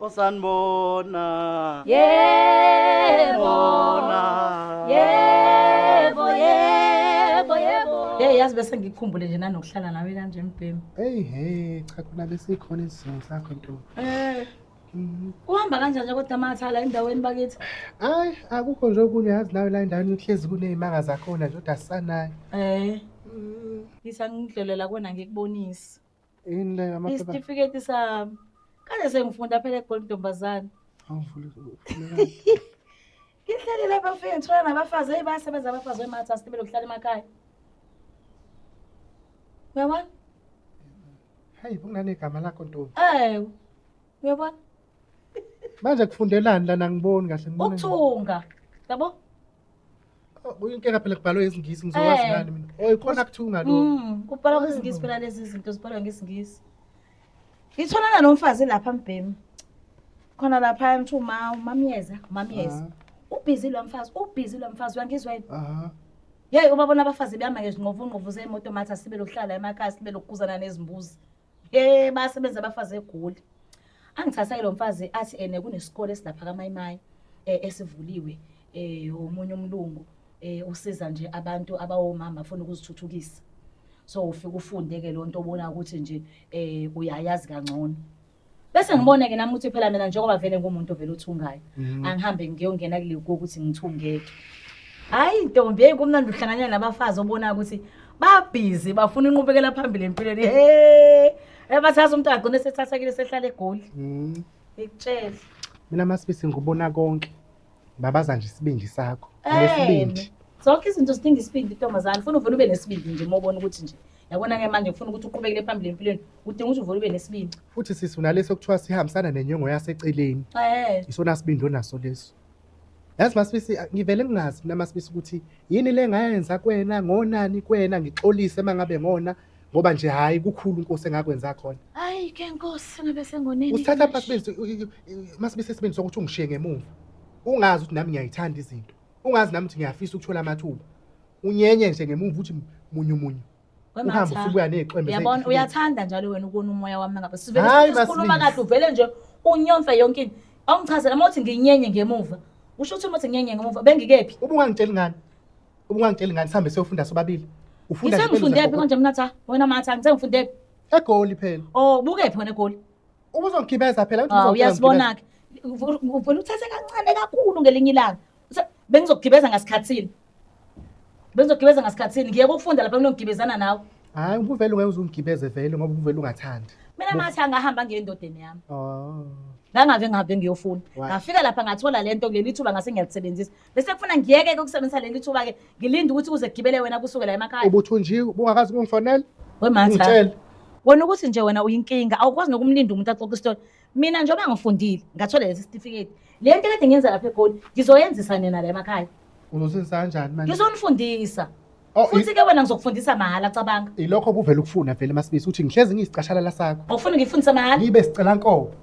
Osanibona. Yebo. Bona. Yebo, yebo, yebo. Hey, yazi bese ngikukhumbule nje nanokuhlala nawe kanje mbhemu. Hey hey, cha khona besikhona isizungu sakho ntombi. Eh. Uhamba kanjani nje kodwa mathala endaweni bakithi? Hayi, akukho nje okunye yazi nawe la endaweni kuhlezi kuney'manga zakhona nje kodwa asisanayo. Eh. Ngisa ngidlulela kuwena ngikubonise. Yini leyo amaphepha? Isitifiketi sami. Kade sengifunda phela eGoli ntombazane. Awuvule uvule. Ngihleli lapha ngifike ngithola nabafazi hey bayasebenza abafazi wematha sibele ukuhlala emakhaya. Uyabona? Hayi, kunanegama lakho ntombi. Eh. Uyabona? Manje kufundelani lana ngiboni kahle ngibona. Ukuthunga. Yabo? Kuyinkinga phela kubhalwe isiNgisi ngizokwazi Eh. ngani mina. Oh, ikhona kuthunga lo. Kubhalwa kwesiNgisi phela lezi zinto zibhalwa ngesiNgisi. Ngitholana nomfazi lapha mbhemu. Khona lapha ngithi uma umamyeza, umamyeza. Ubhizi lo mfazi, ubhizi lo mfazi uyangizwa yini? Aha. Yeyi ubabona abafazi behamba ngezingqovungqovu zemoto mathi sibe lokuhlala emakhaya sibe lokukuzana nezimbuzi. Ye basebenza abafazi eGoli. Angithatha lo mfazi athi ene kunesikole esilapha kaMayimayi esivuliwe omunye umlungu usiza nje abantu abawomama afuna ukuzithuthukisa. So ufike ufunde ke lonto obona ukuthi nje uyayazi kangcono. Bese ngibone ke nami ukuthi phela mina njengoba vele ngumuntu vele othungayo. Angihambe ngiyongena kule ukuthi ngithungeke. Hayi ntombi hey kumnandi uhlanganyela nabafazi obona ukuthi babhizi bafuna inqubekela phambili empilweni. Hey, ebathatha umuntu agcine sethathekile sehlala eGoli. Ngikutshele. Mina Masibisi ngikubona konke. Babaza nje isibindi sakho. Nesibindi. Zonke izinto zidinga isibindi ntombazane. Ufuna uvele ube nesibindi nje uma ubona ukuthi nje. Yabona ke manje ngifuna ukuthi uqhubekele phambili empilweni. Udinga ukuthi uvele ube nesibindi. Futhi sisi unaleso kuthiwa sihambisana nenyongo yaseceleni. Isona sibindi onaso leso. Yazi Masibisi ngivele ngingazi mina Masibisi ukuthi yini le ngayenza kuwena ngonani kuwena ngixolise mangabe ngona ngoba nje hayi kukhulu inkosi engakwenza khona. Hayi ke nkosi ngabe sengoneni. Usithatha Masibisi Masibisi isibindi sokuthi ungishiye ngemuva. Ungazi ukuthi nami ngiyayithanda izinto. Ungazi nami ukuthi ngiyafisa ukuthola amathuba. Unyenye nje ngemuva uthi munyu munyu. Uhambe usubuya nezixwembe. Uyabona uyathanda njalo wena ukona umoya wami ngabe sivele sikhuluma kahle uvele nje unyomfe yonke into. Awungichazela uma uthi nginyenye ngemuva. Usho ukuthi uma uthi nginyenye ngemuva bengikephi? Ubungangitsheli ngani? Ubungangitsheli ngani sihambe siyofunda sobabili? Ufunda nje. Ngifunde phi konje mina tha? Wena matha ngithe ngifunde phi? eGoli phela. Oh, bukephi wena eGoli? Ubuzongigibeza phela uthi uyasibona ke. Uvele uthathe kancane kakhulu ngelinye ilanga. Bengizokugibeza ngasikhathini. Bengizokugibeza ngasikhathini. Ngiye ukufunda lapha kunongigibezana nawe. Hayi ubuvele ungeke uzungigibeze vele ngoba ubuvele ungathandi. Mina mathi angahamba ngiyendodeni yami. Oh. Ngangave ngihambe ngiyofuna. Ngafika lapha ngathola lento kuleli thuba ngase ngiyalisebenzisa. Bese kufuna ngiyeke ukusebenzisa leli thuba ke ngilinde ukuthi uze kugibele wena kusukela emakhaya. Ubuthunjiwe ubungakazi ukungifonela? We Matha. Wena ukuthi nje wena uyinkinga awukwazi nokumlinda umuntu axoxe isitori. Mina njengoba ngifundile ngathola lesi certificate. Le nto kade ngiyenza lapha eGoli ngizoyenzisa nina la emakhaya. Uzosenzisa kanjani manje? Ngizonifundisa. Futhi ke wena ngizokufundisa mahhala cabanga. Ilokho obuvela ukufuna vele Masibisi uthi ngihlezi ngiyisicashalala sakho. Awufuni ngifundise mahhala? Ngibe sicela nkobo.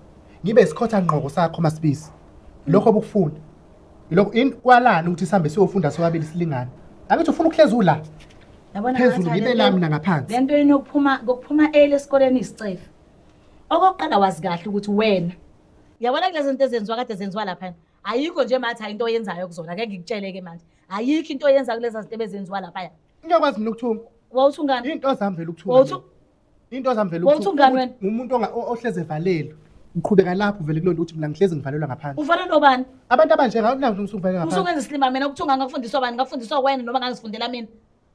Ngibe isikhotha ngqoko sakho Masibisi. Lokho obukufuna. Ilokho in kwalani ukuthi sihambe siyofunda sobabili silingane. Angithi ufuna ukuhlezi ula. Yabona phezulu ngibe lami nangaphansi. Lento inokuphuma ngokuphuma ele esikoleni isicefe. Okokuqala wazi kahle ukuthi wena yabona kulezi zinto ezenziwa kade zenziwa lapha. Ayikho nje matha into oyenzayo kuzona ake ngikutshele ke manje. Ayikho into oyenza kulezi zinto ebezenziwa lapha. Ngiyakwazi mina ukuthunga. Wawuthungani? Into zami vele ukuthunga. Into zami vele ukuthunga. Wawuthungani wena? Umuntu ohleze evalelwe. Uqhubeka lapho vele kulonto ukuthi mina ngihlezi ngivalelwa ngaphandle. Uvalelwa bani? Abantu abanje ngawunawo ukuthi uvalelwa ngaphandle. Usukenza isilima mina ukuthunga ngakufundiswa bani? Ngafundiswa wena noma ngangizifundela mina?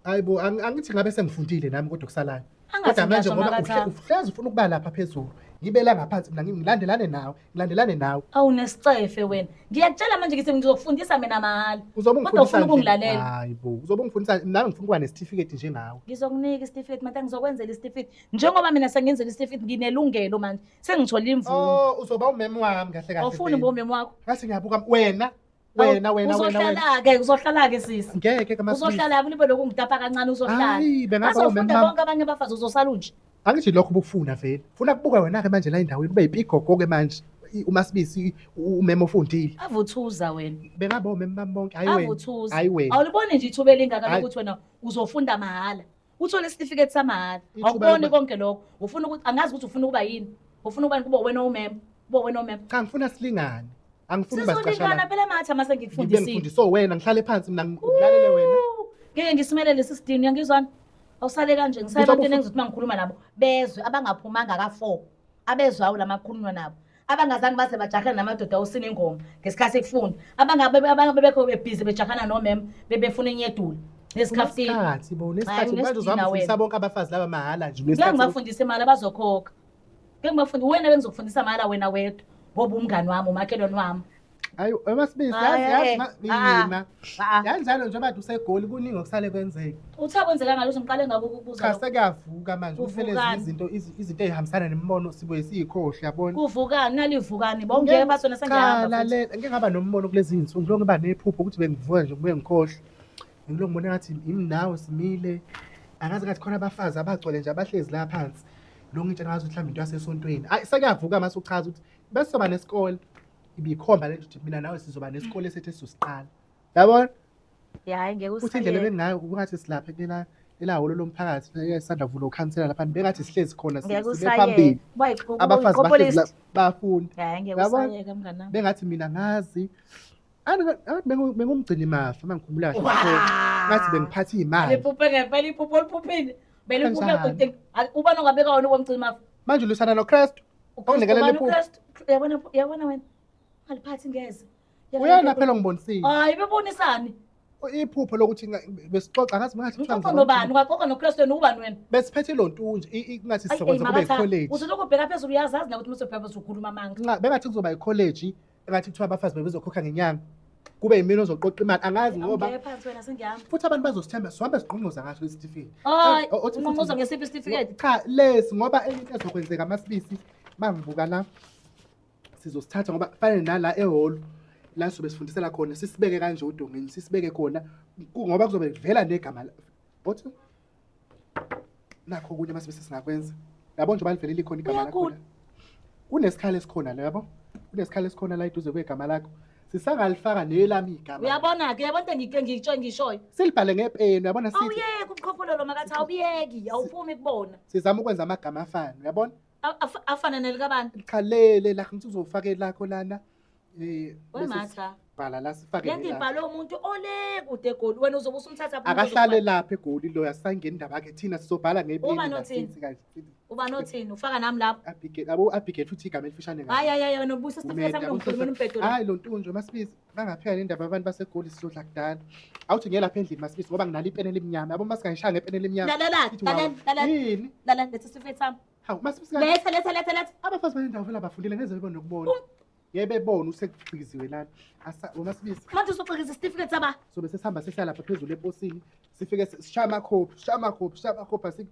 Hayibo angithi ngabe sengifundile nami kodwa kusalayo. Kodwa manje ngoba uhlezi ufuna ukuba lapha phezulu. Ngibe la ngaphansi mina ngilandelane nawe, ngilandelane nawe. Awunesicefe wena. Ngiyakutshela manje ngithi ngizokufundisa mina mahhala. Uzobe Kodwa ungifundisa ufuna nje. ukungilalela. Hayibo, uzobe ungifundisa nami ngifuna ukuba nesitifiketi njengawe. Ngizokunika isitifiketi manje ngizokwenzela isitifiketi. Njengoba mina sengenzela isitifiketi nginelungelo manje. Sengithola imvume. Oh, uzoba umeme wami kahle kahle. Awufuni vele. ngoba umeme wakho. Ngathi ngiyabuka wena wena wena wena wena. Uzohlala-ke, uzohlala-ke sisi. Ngeke ke Masibisi. Uzohlala ulibe lokhu ngitapa kancane uzohlala. Hayi, bengaba umeme Bazofunda wami. bonke abanye abafazi uzosala unje. Angithi lokho ubukufuna vele. Funa kubuka wena ke manje la endaweni ube yipigogo ke manje. uMasibisi umeme ofundile. Avuthuza wena. Bengaba omeme bami bonke hayi wena. Avuthuza. Hayi wena. Awuliboni nje ithuba elingaka Hayi. lokuthi wena uzofunda mahhala. Uthole isitifiketi samahhala. Ithuba Awuboni lokuba- konke lokho. Ufuna ukuthi angazi ukuthi ufuna ukuba yini. Ufuna ukuba kube wena umeme. Bo wena omema. Cha ngifuna silingane. Angifuni uba Sizolingana sicashala. phela matha mase Ngibe ngikufundisile. ngifundiswe wena ngihlale phansi mina ngilalele wena. Ngeke ngisimelele lesi sidini uyangizwana? Awusale kanje ngisale Uzobe ebantwini engizothi uma ngikhuluma nabo bezwe abangaphumanga ka-4 abezwayo lamakhulunywa nabo abangazange baze bajahana namadoda awusina ingoma ngesikhathi ekufunda abangabe abangabebekho bebhizi bejahana nomem bebefuna inyedula nesikhafutini. Unesikhathi bo, unesikhathi Hayi, manje unesidina uzambafundisa wena. bonke abafazi laba mahhala nje Ngeke unesikhathi. ngibafundise imali abazokhokha. Ngeke ngibafundi wena bengizokufundisa mahhala wena wedwa ngoba umngani wami umakhelwane wami. Hayi, emasibisi Hayi, yazi yazi eh, ah, mina. ah. Yanjalo nje abantu usegoli kuningi okusale kwenzeka. Uthe kwenzeka ngalo ngiqale ngako ukukubuza Cha lokho. sekuyavuka manje kusele Kuvukani? izinto izinto ezihambisana nemibono sibuye siyikhohle yabona. Kuvukani nalivukani bongeke basona Cha sengiyahamba futhi. lalela ngeke ngaba nombono kulezi zinsuku ngilokhu ngiba nephupho ukuthi bengivuka nje ngibuye ngikhohle. Ngilokhu ngibona ngathi yimi nawe simile. Angazi ngathi khona abafazi abagcwele nje abahlezi la phansi. Lo ngitshela ngathi mhlawumbe into yasesontweni. Hayi sekuyavuka mase uchaza ukuthi bese soba nesikole. Ibikhomba le nto ukuthi mina nawe sizoba nesikole sethu esizosiqala. Yabona? Ya hayi ngeke Futhi indlela usayeke. ebengayo kungathi silapha kulela ela hholo lomphakathi esanda kuvula ukhansela lapha bengathi sihlezi khona Ngeke sibe usayeke. phambili. Uba Abafazi bahlezi la yipopolist. bayafunda. Hayi ngeke Yabona? usayeke mngani wami. Bengathi mina ngazi Ani bengumgcini mafa mangikhumbula kahle isikole. Ngathi bengiphatha imali. Liphuphe ngempela iphupho oliphuphile. Beliphuphe Kanjani? kude. Ubani ongabeka wona ubomgcini mafa? Manje ulwisana noKristu. Ongilekelela Ubani iphupho. uKristu? Uyabona uyabona wena. Ungaliphathi ngeze. Uyena phela ongibonisile. Hayi bebonisani. Iphupho lokuthi besixoxa ngathi ngathi kuthiwa Ngixoxa nobani? Ungaxoxa noKristu wena ubani wena? Besiphethe lo ntunje ngathi Ayi, sizokwenza kube Makatha, i-college. Usolokhu ubheka phezulu uyazazi nakuthi uma usubheka phezulu ukhuluma amanga. Nxa bengathi kuzoba i-college engathi kuthiwa abafazi bebezokhokha ngenyanga. Kube yimina ozoqoqa imali angazi ngoba Awungeke phansi wena sengihamba. futhi abantu bazosithemba sihambe sigqungquza ngaso isitifiketi. Hayi, Othi futhi- unqonqoza ngesiphi isitifiketi? Cha lesi ngoba enye into ezokwenzeka masibisi mangibuka la sizosithatha ngoba fanele nala ehholo la sobe sifundisela khona sisibeke kanje odongeni sisibeke khona ngoba kuzobe kuvela negama othi nakho okunye masibisi singakwenza yabo nje balivelile khona igama lakho Uyakhula. la. Kunesikhala esikhona la yabo kunesikhala esikhona la eduze kwegama lakho sisangalifaka nelami igama Uyabona-ke, uyabona into engiyitsho engishoyo. silibhale ngepeni uyabona sithi Awuyeki ubuqhophololo makathi awubuyeki, awuphumi kubona. sizama ukwenza amagama afane uyabona Afana nelikabani? Cha lele la ngithi uzofaka elakho lana eh We bese Matha. sibhala la sifake Le nto nelakho. ibhalwe umuntu ole kude egoli wena uzobe usumthatha phi umuntu Akahlale ozokubhala? lapha egoli lo asangena indaba yakhe thina sizobhala ngepeni Uba la nothini? sithi kanje. Uba nothini? Ufaka nami lapho. Abigail abo Abigail futhi igama elifishane kabi. Hayi hayi hayi wena ubusa isitifiketi sami ngikhulumela umbhedo. Hayi lo ntunjo masibisi bangapheka le ndaba abantu basegoli sizodla kudala. Awuthi ngiye lapha endlini masibisi ngoba nginalo ipeni elimnyama. Yabo masingayishaya ngepeni elimnyama. Lalela, Ithi wow. lalela, lalela. Yini? Lalela letha isitifiketi sami. Hawu masibisi kanti Letha letha letha letha. abafazi bendawo vele abafundile ngeze bebone nokubona. Ngeke bebone usekucikiziwe lana. Asa masibisi Manje usuxikisa isitifiketi saba. sobe sesihamba sehla lapha phezulu eposini sifike sishaya amakhophi sishaya amakhophi sishaya amakhophi asik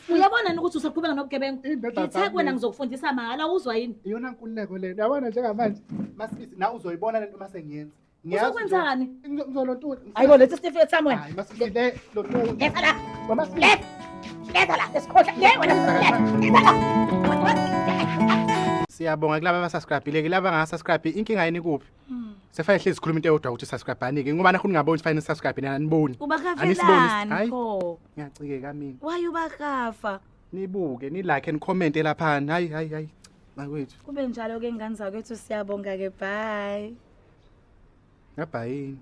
Uyabona yini ukuthi usaqhubeka nobugebengu? Indoda Ngithe zami. kuwena ngizokufundisa mahhala uzwa yini? Iyona nkululeko lena uyabona njengamanje masibisi nawe uzoyibona lento mase ngiyenza. Ngiyazi Uzokwenzani? Ngizolontula. Hayibo letha isitifiketi sami wena. Hayi masibisi le lontula. Letha la. Masibisi. Letha. Letha la lesikhohla. Le wena. Letha la. Siyabonga kulaba abasubscribe kulaba abangasubscribe inkinga yini kuphi? Sefanele hlezi sikhuluma into eyodwa ukuthi subscribe anike ngoba nakho ningaboni fanele subscribe nina aniboni. Anisiboni. Ubakafelani Hayi pho? ngiyacikeka mina. Why ubakafa? Nibuke ni like and comment laphana. Hayi hayi hayi. Bakwethu. Kube njalo ke ngane zakwethu siyabonga ke bye. Ngabhayini.